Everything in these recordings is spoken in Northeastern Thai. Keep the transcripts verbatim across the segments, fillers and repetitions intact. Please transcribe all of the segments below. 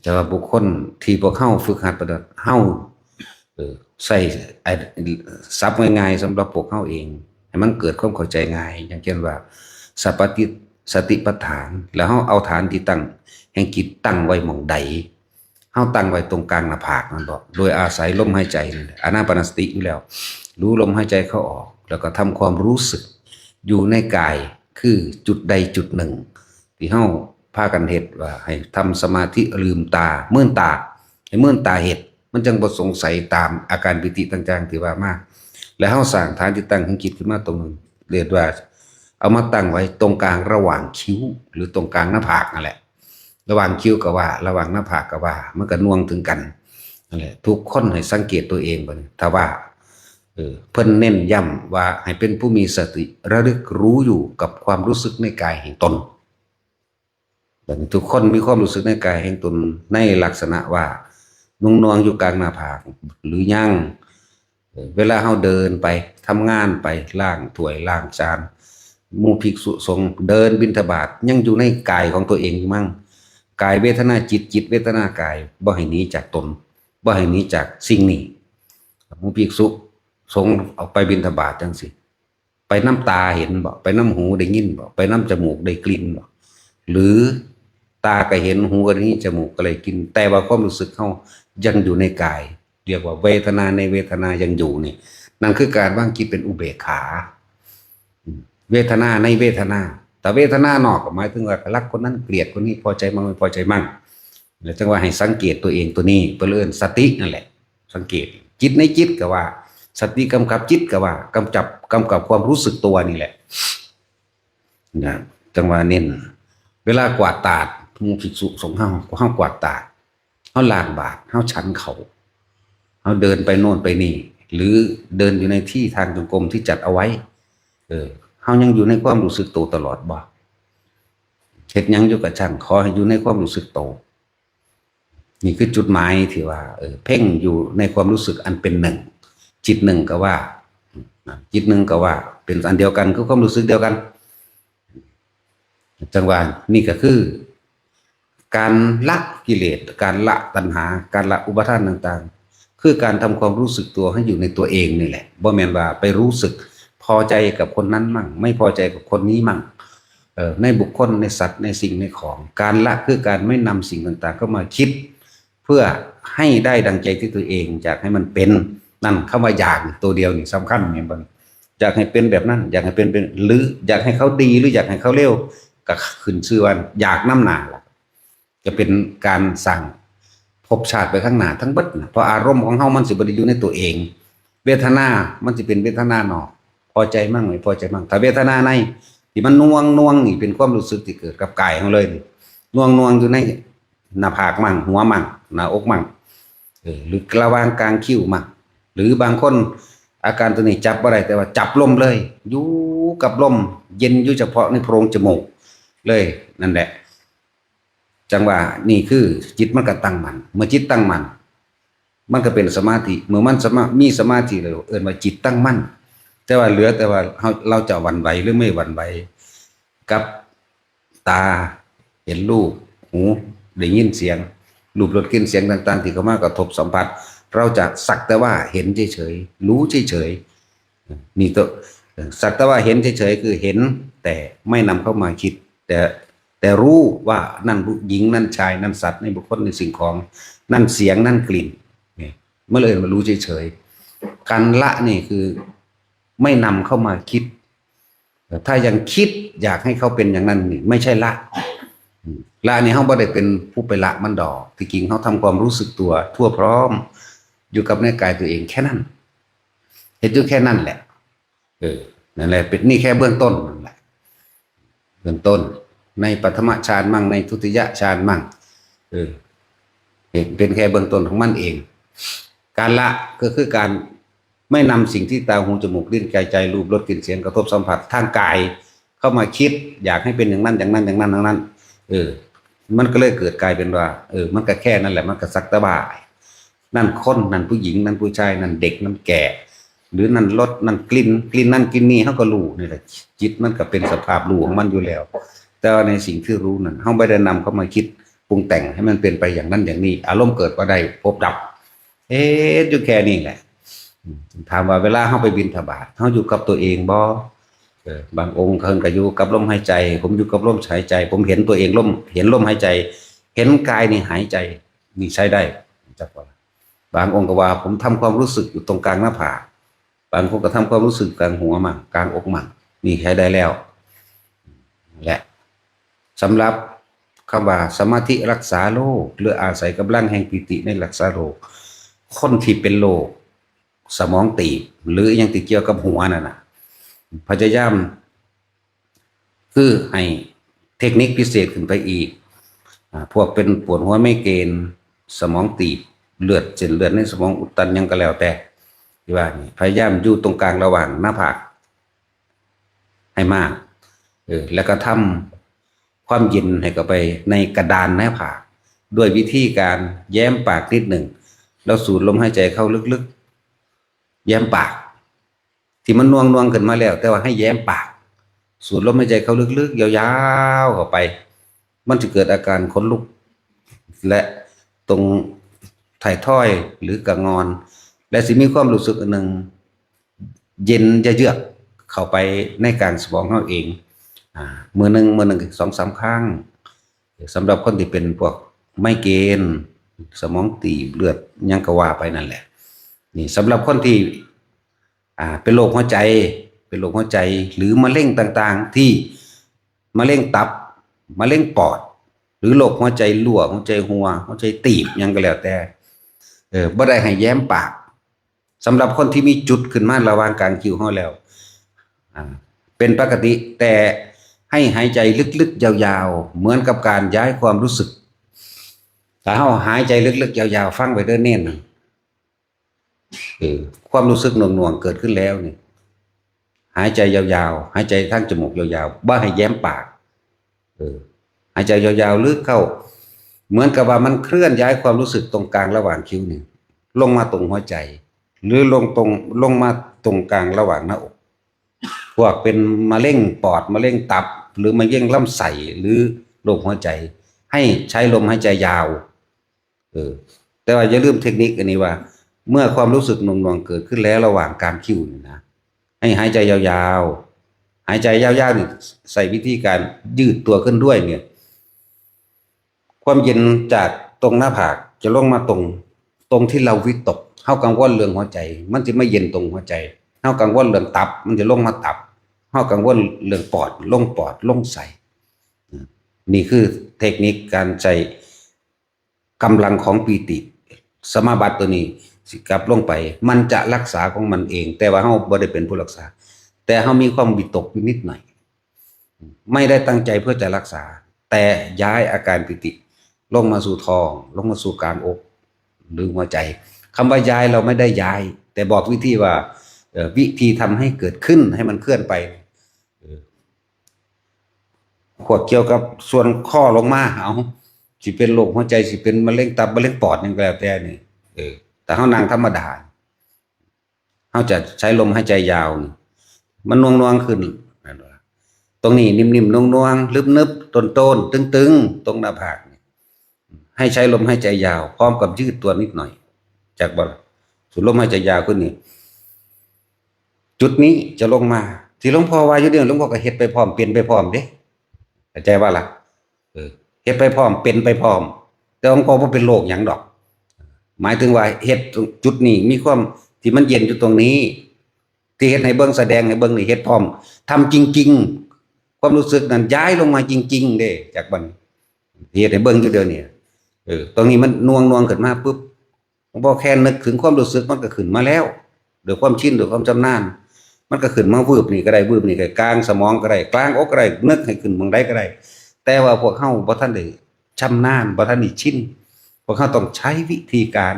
แต่ว่าบุคคลที่พวกเฮาฝึกหัดปฏิบัติ เฮา เออ ใช้ ไอ้ ศัพท์ง่ายๆ สำหรับพวกเฮาเอง ให้มันเกิดความเข้าใจง่าย อย่างเช่นว่า สปฏิ สติปัฏฐาน แล้วเฮาเอาฐานที่ตั้งแห่งจิตตั้งไว้หม่องใด เฮาตั้งไว้ตรงกลางหน้าผากนั่นบ่ โดยอาศัยลมหายใจนั่นแหละ อานาปานสติอยู่แล้ว รู้ลมหายใจเข้าออก แล้วก็ทำความรู้สึกอยู่ในกาย คือจุดใดจุดหนึ่ง ที่เฮาพากันเฮ็ด ว่าให้ทำสมาธิลืมตา เมินตา ให้เมินตาเฮ็ด มันจั่งบ่สงสัยตามอาการปีติต่างๆ ที่ว่ามา และเฮาสร้างฐานที่ตั้งของจิตขึ้นมาตรงหนึ่ง เรียกว่าเอามาตั้งไว้ตรงกลางระหว่างคิ้ว หรือตรงกลางหน้าผากนั่นแหละ ระหว่างคิ้วก็ว่า ระหว่างหน้าผากก็ว่า มันก็น่วงถึงกันนั่นแหละ ทุกคนให้สังเกตตัวเองบัดนี้ ถ้าว่า เออ เพิ่นเน้นย้ำว่าให้เป็นผู้มีสติระลึกรู้อยู่กับความรู้สึกในกายแห่งตน บัดนี้ทุกคนมีความรู้สึกในกายแห่งตนในลักษณะว่าน่วงๆ อยู่กลางหน้าผากหรือยัง เออ เวลาเฮาเดินไปทำงานไปล้างถ้วยล้างจาน หมู่ภิกษุสงฆ์เดินบิณฑบาตยังอยู่ในกายของตัวเองอยู่มั้ง กายเวทนาจิต จิตเวทนากาย บ่ให้หนีจากตน บ่ให้หนีจากสิ่งนี้ หมู่ภิกษุสงฆ์ออกไปบิณฑบาตจั่งซี้ ไปนำตาเห็นบ่ ไปนำหูได้ยินบ่ ไปนำจมูกได้กลิ่นบ่ หรือตาก็เห็น หูก็ได้ยิน จมูกก็ได้กลิ่น แต่ว่าความรู้สึกเฮายังอยู่ในกาย เรียกว่าเวทนาในเวทนายังอยู่นี่ นั่นคือการวางจิตเป็นอุเบกขา อืม เวทนาในเวทนา แต่เวทนานอกก็หมายถึงว่ารักคนนั้นเกลียดคนนี้ พอใจมั่งไม่พอใจมั่ง แล้วจั่งว่าให้สังเกตตัวเองตัวนี้ เพิ่นเอิ้นสตินั่นแหละ สังเกต จิตในจิตก็ว่า สติกำกับจิตก็ว่า กำจับ กำกับความรู้สึกตัวนี่แหละ นะ จั่งว่าเน้น เวลากวาดตาด หมู่ภิกษุสงฆ์เฮา เฮากวาดตาด เฮาล้างบาตร เฮาฉันข้าว เฮาเดินไปโน่นไปนี่ หรือเดินอยู่ในที่ทางจงกรมที่จัดเอาไว้ เออ เฮายังอยู่ในความรู้สึกโตตลอดบ่ เฮ็ดหยังอยู่ก็ช่าง ขอให้อยู่ในความรู้สึกโต นี่คือจุดหมายที่ว่า เออ เพ่งอยู่ในความรู้สึกอันเป็นหนึ่ง จิตหนึ่งก็ว่า จิตหนึ่งก็ว่า เป็นอันเดียวกัน คือความรู้สึกเดียวกัน จั่งว่านี่ก็คือ การละกิเลส การละตัณหา การละอุปาทานต่างๆ คือการทำความรู้สึกตัวให้อยู่ในตัวเองนี่แหละ บ่แม่นว่าไปรู้สึกพอใจกับคนนั้นมั่ง ไม่พอใจกับคนนี้มั่ง เอ่อ ในบุคคล ในสัตว์ ในสิ่ง ในของ การละคือการไม่นำสิ่งต่างๆ เข้ามาคิด เพื่อให้ได้ดังใจที่ตัวเองอยากให้มันเป็น นั่นคำว่าอยากตัวเดียวนี่สำคัญ แม่นบ่ อยากให้เป็นแบบนั้น อยากให้เป็น เป็น หรืออยากให้เขาดี หรืออยากให้เขาเลว ก็ขึ้นชื่อว่าอยากนำหน้าล่ะ จะเป็นการสร้างภพชาติไปข้างหน้าทั้งเบิดน่ะ เพราะอารมณ์ของเฮามันสิบ่ได้อยู่ในตัวเอง เวทนามันสิเป็นเวทนานอก พอใจมั่งไม่พอใจมั่ง ถ้าเวทนาในที่มันน่วงน่วงนี่เป็นความรู้สึกที่เกิดกับกายของเลยนี่ น่วงน่วงอยู่ในหน้าผากมั่ง หัวมั่ง หน้าอกมั่ง เออ หรือระหว่างกลางคิ้วมั่ง หรือบางคนอาการตัวนี้จับบ่ได้ แต่ว่าจับลมเลย อยู่กับลม เย็นอยู่เฉพาะในโพรงจมูกเลย นั่นแหละ จั่งว่านี่คือจิตมันก็ตั้งมั่น เมื่อจิตตั้งมั่น มันก็เป็นสมาธิ เมื่อมันสมา มีสมาธิแล้วเอิ้นว่าจิตตั้งมั่น แต่ว่าเหลือแต่ว่าเฮา เราจะหวั่นไหวหรือไม่หวั่นไหว กับตาเห็นรูป หูได้ยินเสียง รูปรสกลิ่นเสียงต่างๆ ที่เข้ามากระทบสัมผัส เราจะสักแต่ว่าเห็นเฉยๆ รู้เฉยๆ นี่ตัว สักแต่ว่าเห็นเฉยๆ คือเห็น แต่ไม่นำเข้ามาคิด แต่ แต่รู้ว่านั่นผู้หญิง นั่นชาย นั่นสัตว์ นั่นบุคคล นั่นสิ่งของ นั่นเสียง นั่นกลิ่น นี่ มันเลยมารู้เฉยๆ การละนี่คือไม่นำเข้ามาคิด ถ้ายังคิดอยากให้เขาเป็นอย่างนั้นนี่ไม่ใช่ละ ละนี่เฮาบ่ได้เป็นผู้ไปละมันดอก ที่จริงเฮาทำความรู้สึกตัวทั่วพร้อม อยู่กับในกายตัวเองแค่นั้น เฮ็ดอยู่แค่นั้นแหละ เออ นั่นแหละ เป็น นี่แค่เบื้องต้นนั่นแหละ เบื้องต้น ในปฐมฌานมั่ง ในทุติยฌานมั่ง เออ เห็นเป็นแค่เบื้องต้นของมันเอง การละก็คือการไม่นำสิ่งที่ตา หู จมูก ลิ้น กาย ใจ รูป รส กลิ่น เสียง กระทบสัมผัสทางกาย เข้ามาคิด อยากให้เป็นอย่างนั้น อย่างนั้น อย่างนั้น อย่างนั้น เออ มันก็เลยเกิดกลายเป็นว่า เออ มันก็แค่นั้นแหละ มันก็สักแต่ว่า นั่นคน นั่นผู้หญิง นั่นผู้ชาย นั่นเด็ก นั่นแก่ หรือนั่นรส นั่นกลิ่น กลิ่นนั่นกลิ่นนี่ เฮาก็รู้นี่แหละ จิตมันก็เป็นสภาพรู้ของมันอยู่แล้ว แต่ว่าในสิ่งที่รู้นั้น เฮาบ่ได้นำเข้ามาคิด รุงแต่งให้มันเป็นไปอย่างนั้นอย่างนี้ อารมณ์เกิดก็ได้ ภพดับ เอ๊ะอยู่แค่นี้แหละ อืม ถามว่าเวลาเฮาไปบิณฑบาต เฮาอยู่กับตัวเองบ่ เออ บางองค์เพิ่นก็อยู่กับลมหายใจ ผมอยู่กับลมหายใจ ผมเห็นตัวเองลม เห็นลมหายใจ เห็นกายนี่หายใจ นี่ใช้ได้ จักว่า บางองค์ก็ว่า ผมทำความรู้สึกอยู่ตรงกลางหน้าผาก บางคนก็ทำความรู้สึกกลางหัวมั่ง กลางอกมั่ง นี่ใช้ได้แล้ว และสำหรับคำว่าสมาธิรักษาโรค หรืออาศัยกำลังแห่งปีติในรักษาโรค คนที่เป็นโรคสมองตีบ หรืออิหยังที่เกี่ยวกับหัวนั่นน่ะ พยายาม คือให้เทคนิคพิเศษขึ้นไปอีก อ่า พวกเป็นปวดหัวไมเกรน สมองตีบ เลือด เส้นเลือดในสมองอุดตันหยังก็แล้วแต่ ที่ว่านี่ พยายามอยู่ตรงกลางระหว่างหน้าผากให้มาก เออ แล้วก็ทำความเย็นให้เข้าไปในกระดานหน้าผาก ด้วยวิธีการแย้มปากนิดหนึ่ง แล้วสูดลมหายใจเข้าลึกๆ แย้มปาก ที่มันหน่วงๆ ขึ้นมาแล้ว แต่ว่าให้แย้มปาก สูดลมหายใจเข้าลึกๆ ยาวๆ เข้าไป มันจะเกิดอาการขนลุก และตรงท้ายทอยหรือกระงอน และสิมีความรู้สึกอันหนึ่ง เย็นเยือกเข้าไปในกลางสมองเฮาเอง อ่า มื้อหนึ่ง มื้อหนึ่ง สองสามครั้ง สำหรับคนที่เป็นพวกไมเกรน สมองตีบ เลือดหยังก็ว่าไปนั่นแหละ นี่สำหรับคนที่ อ่า เป็นโรคหัวใจ เป็นโรคหัวใจ หรือมะเร็งต่างๆ ที่มะเร็งตับ มะเร็งปอด หรือโรคหัวใจรั่ว หัวใจหัว หัวใจตีบหยังก็แล้วแต่ เออ บ่ได้ให้แย้มปาก สำหรับคนที่มีจุดขึ้นมาระหว่างกลางคิ้วเฮาแล้ว อ่า เป็นปกติ แต่ให้หายใจลึกๆ ยาวๆ เหมือนกับการย้ายความรู้สึก ถ้าเฮาหายใจลึกๆ ยาวๆ ฟังไว้เด้อเณรนะ เออ ความรู้สึกหน่วงๆ เกิดขึ้นแล้วนี่ หายใจยาวๆ หายใจทางจมูกยาวๆ บ่ให้แย้มปาก เออ หายใจยาวๆ ลึกเข้า เหมือนกับว่ามันเคลื่อนย้ายความรู้สึกตรงกลางระหว่างคิ้วนี่ ลงมาตรงหัวใจ หรือลงตรง ลงมาตรงกลางระหว่างหน้าอก พวกเป็นมะเร็งปอด มะเร็งตับ หรือมะเร็งลำไส้ หรือโรคหัวใจ ให้ใช้ลมหายใจยาว เออ แต่ว่าอย่าลืมเทคนิคอันนี้ว่า เมื่อความรู้สึกหน่วงๆ เกิดขึ้นแล้วระหว่างกลางคิ้วนี่นะ ให้หายใจยาวๆ หายใจยาวๆ นี่ใส่วิธีการยืดตัวขึ้นด้วยเนี่ย ความเย็นจากตรงหน้าผากจะลงมาตรง ตรงที่เราวิตก เฮากังวลเรื่องหัวใจ มันสิมาเย็นตรงหัวใจ เฮากังวลเรื่องตับ มันจะลงมาตับ เฮากังวลเรื่องปอด ลงปอด ลงไส้ อืม นี่คือเทคนิคการใช้กำลังของปีติ สมาบัติตัวนี้สิกลับลงไป มันจะรักษาของมันเอง แต่ว่าเฮาบ่ได้เป็นผู้รักษา แต่เฮามีความวิตกอยู่นิดหน่อย ไม่ได้ตั้งใจเพื่อจะรักษา แต่ย้ายอาการปีติ ลงมาสู่ท้อง ลงมาสู่กลางอก หรือหัวใจ คำว่าย้ายเราไม่ได้ย้าย แต่บอกวิธีว่า เอ่อ วิธีทำให้เกิดขึ้น ให้มันเคลื่อนไป เออ พวกเกี่ยวกับส่วนข้อลงมา เอา สิเป็นโรคหัวใจ สิเป็นมะเร็งตับ มะเร็งปอดหยังก็แล้วแต่นี่ เออ แต่เฮานั่งธรรมดา เฮาจะใช้ลมหายใจยาวนี่ มันหน่วงๆ ขึ้น ตรงนี้นิ่มๆ หน่วงๆ นึบๆ โตนๆ ตึงๆ ตรงหน้าผากนี่ ให้ใช้ลมหายใจยาว พร้อมกับยืดตัวนิดหน่อย จักบ่ล่ะ สูดลมหายใจยาวขึ้นนี่ จุดนี้จะลงมา ที่หลวงพ่อว่าอยู่เดี๋ยว หลวงพ่อก็เฮ็ดไปพร้อม เป็นไปพร้อมเด้ เข้าใจบ่ล่ะ เออ เฮ็ดไปพร้อม เป็นไปพร้อม แต่หลวงพ่อบ่เป็นโรคหยังดอก หมายถึงว่าเฮ็ดจุดนี้ มีความที่มันเย็นอยู่ตรงนี้ ที่เฮ็ดให้เบิ่ง แสดงให้เบิ่งนี่ เฮ็ดพร้อม ทำจริงๆ ความรู้สึกนั้นย้ายลงมาจริงๆ เด้ จากบัดนี้ เฮ็ดให้เบิ่งอยู่เดี๋ยวนี้ เออ ตรงนี้มันหน่วงๆ ขึ้นมาปุ๊บ หลวงพ่อแค่นึกถึงความรู้สึกมันก็ขึ้นมาแล้ว ด้วยความชิน ด้วยความชำนาญ มันก็ขึ้นมาวืบนี่ก็ได้ วืบนี่ก็ได้ กลางสมองก็ได้ กลางอกก็ได้ นึกให้ขึ้นหม่องใดก็ได้ แต่ว่าพวกเฮาบ่ทันได้ชำนาญ บ่ทันได้ชิน พวกเฮาต้องใช้วิธีการ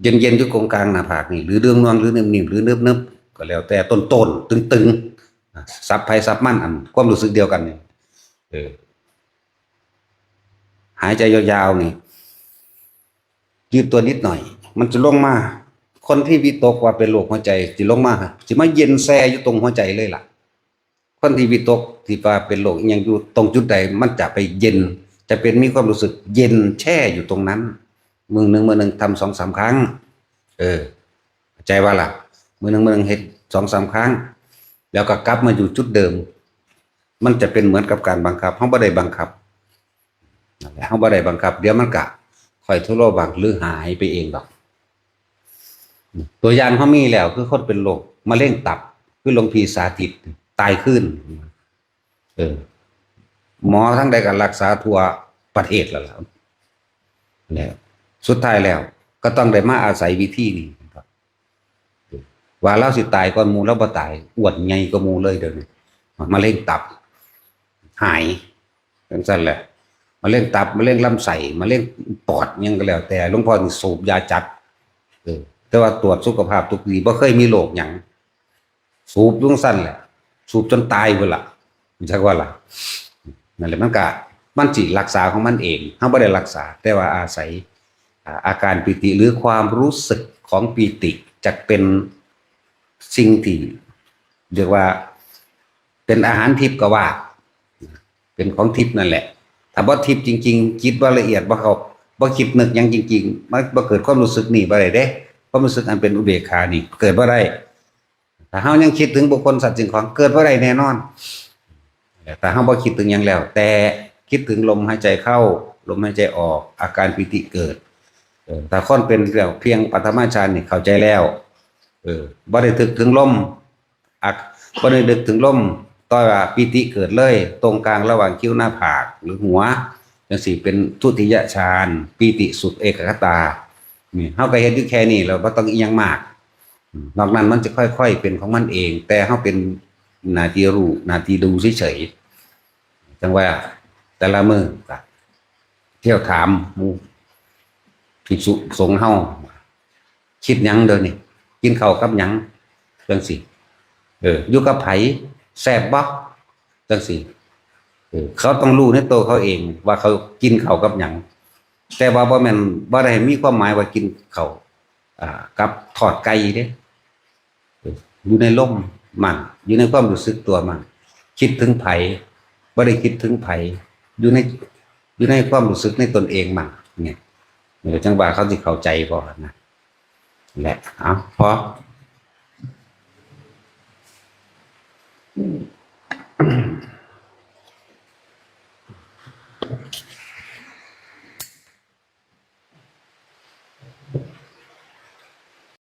เย็นๆ อยู่ตรงกลางหน้าผากนี่ หรือหน่วงๆ หรือนิ่มๆ หรือนึบๆ ก็แล้วแต่ โตนๆ ตึงๆ นะ ศัพท์ไผศัพท์มัน อันความรู้สึกเดียวกันนี่ เออ หายใจยาวๆ นี่ ยืดตัวนิดหน่อย มันจะลงมา คนที่วิตกว่าเป็นโรคหัวใจ สิลงมา สิมาเย็นแช่อยู่ตรงหัวใจเลยล่ะ คนที่วิตกที่ว่าเป็นโรคอิหยังอยู่ตรงจุดใด มันจะไปเย็น จะเป็นมีความรู้สึกเย็นแช่อยู่ตรงนั้น มื้อหนึ่งมื้อหนึ่งทำสองสามครั้ง เออ เข้าใจว่าล่ะ มื้อหนึ่งมื้อหนึ่งเฮ็ดสองสามครั้ง แล้วก็กลับมาอยู่จุดเดิม มันจะเป็นเหมือนกับการบังคับ เราบ่ได้บังคับ นั่นแหละ เราบ่ได้บังคับ เดี๋ยวมันก็ค่อยทะเลาะบังหรือหายไปเองดอก ตัวอย่างเขามีแล้ว คือคนเป็นโรคมะเร็งตับ คือหลวงพี่สาธิต ตายคืน เออ หมอทั้งใดก็รักษาทั่วประเทศแล้วล่ะ แล้วสุดท้ายแล้ว ก็ต้องได้มาอาศัยวิธีนี้ครับ ว่าเราสิตายก่อนหมู่ เราบ่ตาย อ้วนใหญ่กว่าหมู่เลยเดี๋ยวนี้ มะเร็งตับ หาย จังซั่นแหละ มะเร็งตับ มะเร็งลำไส้ มะเร็งปอด หยังก็แล้วแต่ หลวงพ่อนี่สูบยาจัด เออ แต่ว่าตรวจสุขภาพทุกปี บ่เคยมีโรคหยัง สูบอยู่จังซั่นแหละ สูบจนตายพุ้นล่ะ จักว่าล่ะ นั่นแหละ มันก็ มันสิรักษาของมันเอง เราบ่ได้รักษา แต่ว่าอาศัย อ่า อาการปีติ หรือความรู้สึกของปีติ จะเป็นสิ่งที่ เรียกว่า เป็นอาหารทิพย์ก็ว่า เป็นของทิพย์นั่นแหละ ถ้าบ่ทิพย์จริงๆ จิตบ่ละเอียด บ่เข้า บ่คิดนึกหยังจริงๆ มันบ่เกิดความรู้สึกนี่บ่ได้เด้ ความรู้สึกอันเป็นอุเบกขานี่เกิดบ่ได้ ถ้าเรายังคิดถึงบุคคลสัตว์สิ่งของ เกิดบ่ได้แน่นอน แต่ถ้าเราบ่คิดถึงหยังแล้ว แต่คิดถึงลมหายใจเข้า ลมหายใจออก อาการปีติเกิด เออ ถ้าคนเป็นแล้วเพียงปฐมฌานนี่เข้าใจแล้ว เออ บ่ได้นึกถึงลม อัก บ่ได้นึกถึงลม แต่ว่าปีติเกิดเลย ตรงกลางระหว่างคิ้วหน้าผากหรือหัว จังซี่เป็นทุติยฌาน ปีติสุขเอกัคคตา นี่ เราก็เฮ็ดอยู่แค่นี้ เราบ่ต้องอิหยังมาก อืม นอกนั้นมันจะค่อยๆ เป็นของมันเอง แต่เราเป็นหน้าที่รู้ หน้าที่ดูเฉยๆ จังว่าแต่ละมื้อก็เที่ยวถามหมู่ภิกษุสงฆ์เฮา คิดหยังเดี๋ยวนี้ กินข้าวกับหยัง จังซี่ เออ อยู่กับไผ แซ่บบ่ จังซี่ เออ เขาต้องรู้ในตัวเขาเองว่าเขากินข้าวกับหยัง แต่ว่าบ่แม่น บ่ได้มีความหมายว่ากินข้าว อ่า กับทอดไก่เด้ เออ อยู่ในลมมัน อยู่ในความรู้สึกตัวมัน คิดถึงไผ บ่ได้คิดถึงไผ อยู่ใน อยู่ในความรู้สึกในตนเองมัน เนี่ย เออ จังว่าเขาสิเข้าใจบ่นะ แหละ เอา พอ อืม